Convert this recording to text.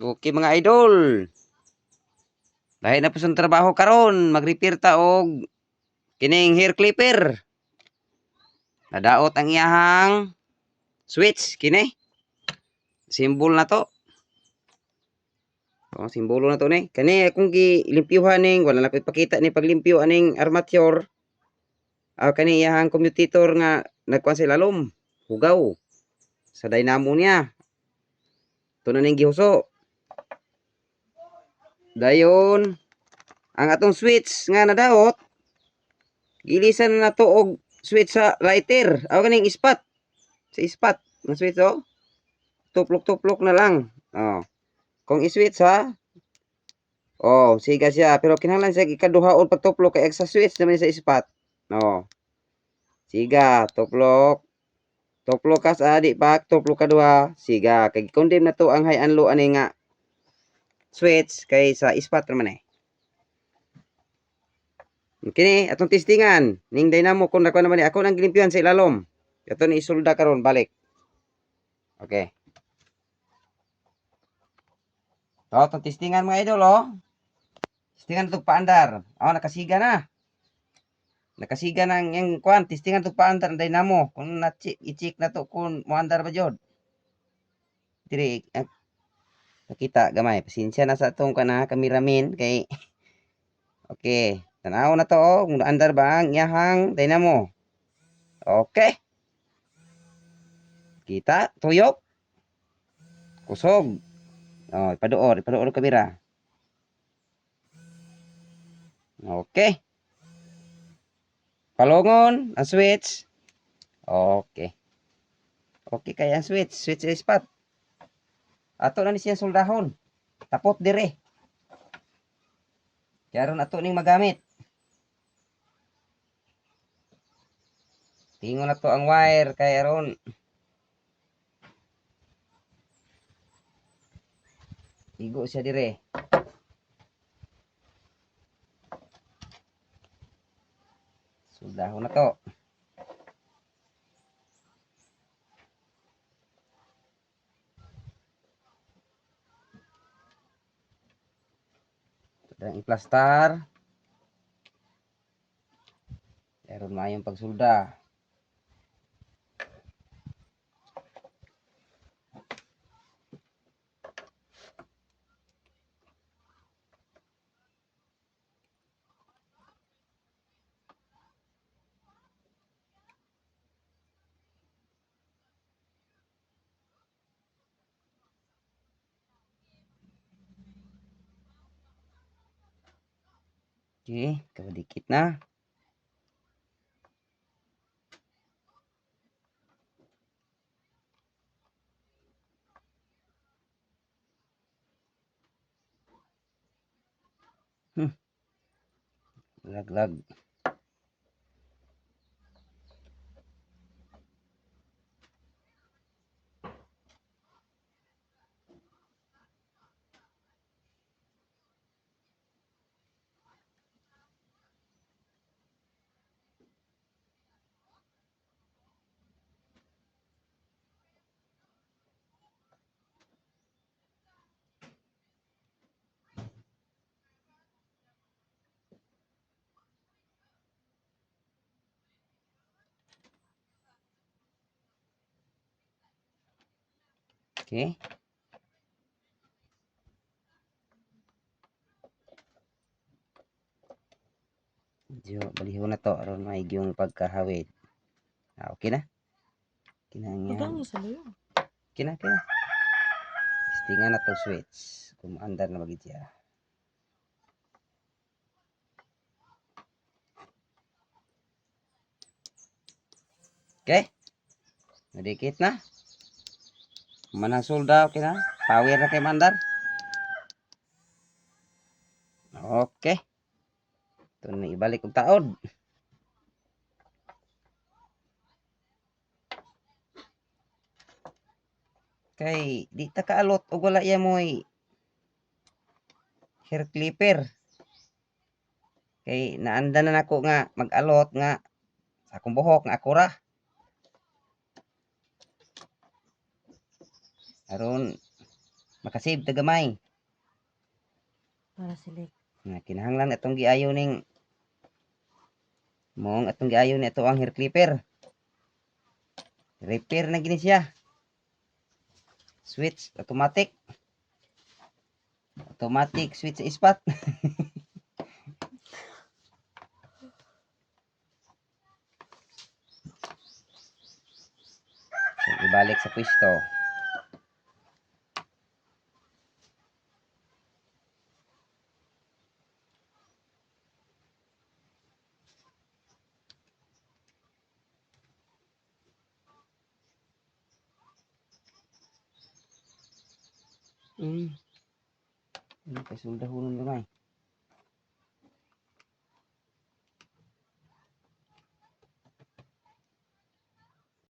Okay, mga idol. Lahi na po sa trabaho karon, mag-repair ta og kining hair clipper. Nadaot ang iyahang switch kini. Simbol na to. Oh, simbolo na to ni. Kani akong gilimpyuhan ning wala na ko ipakita ni paglimpyo aning armature. Ah, kani iyahang commutator nga nagkuan sa ilalom, hugaw sa dynamo niya. Ito na ning gihuso. Dayon ang atong switch nga nadaot, gilisan na nato og switch sa lighter. Aw, kaning ispat. Sa ispat nga switch, oh. Tuplok-tuplok na lang. Oh. Kung i-switch ha. Oh, siga siya, pero kinahanglan siya ikaduhaon pagtuplok kay sa switch naman sa ispat. Oh. Siga, tuplok. Tuplok ka sa di pa, tuplok ka duha, siga. Kay condemn na to ang high and low ani nga switch kay sa ispat naman eh. Kini atong testingan ning dynamo kung nakuha naman ni ako nang gilimpyuhan sa ilalom. Ato ni isulda karon balik. Okay. To, atong testingan, mga idol, oh. Testingan itong paandar. Oh, nakasiga na. Nakasiga na ang yung kuan, testingan itong paandar ang dynamo. Kung na i-check na to kung moandar ba jud. Diri nakita gamay. Pasensya na sa atong kana cameraman kay. Okay. Tanaw na to, oh, kung andar ba ang iyahang dynamo. Okay. Kita, tuyok. Kusog. Oh, ipaduor, ipaduor ang kamera. Okay. Palongon ang switch. Okay. Okay kay ang switch, switch is spot. Ato na ni siya soldahon. Tapot dire. Kaya ron ato ning magamit. Tingon na to ang wire kay aron igo siya dire. Soldahon na to. Ang i-plastar. Aron maayong pagsulda. Okay, kapadikit na. Laglag. Okay. Medyo baliho na to aron maigi yung pagkahawid. Ah, okay na. Kinahanglan. Pagdami sa layo. Kina, kina. Testingan na to switch. Kung andar na magid siya. Okay. Nadikit na. Manasulda, okay na. Power na kay mandar. Okay. Ito na ibalik og taod. Kay di ta kaalot og wala iya mo'y hair clipper. Kay naanda na nako nga mag-alot nga sa akong buhok nga ako ra. Aron Makasave ta gamay. Para sila. Nga kinahanglan atong giayo ning mong atong giayo ni ato ang hair clipper. Repair na gini siya. Switch automatic. Automatic switch sa spot. So, ibalik sa pwesto. Ano kay suldahonon gamay.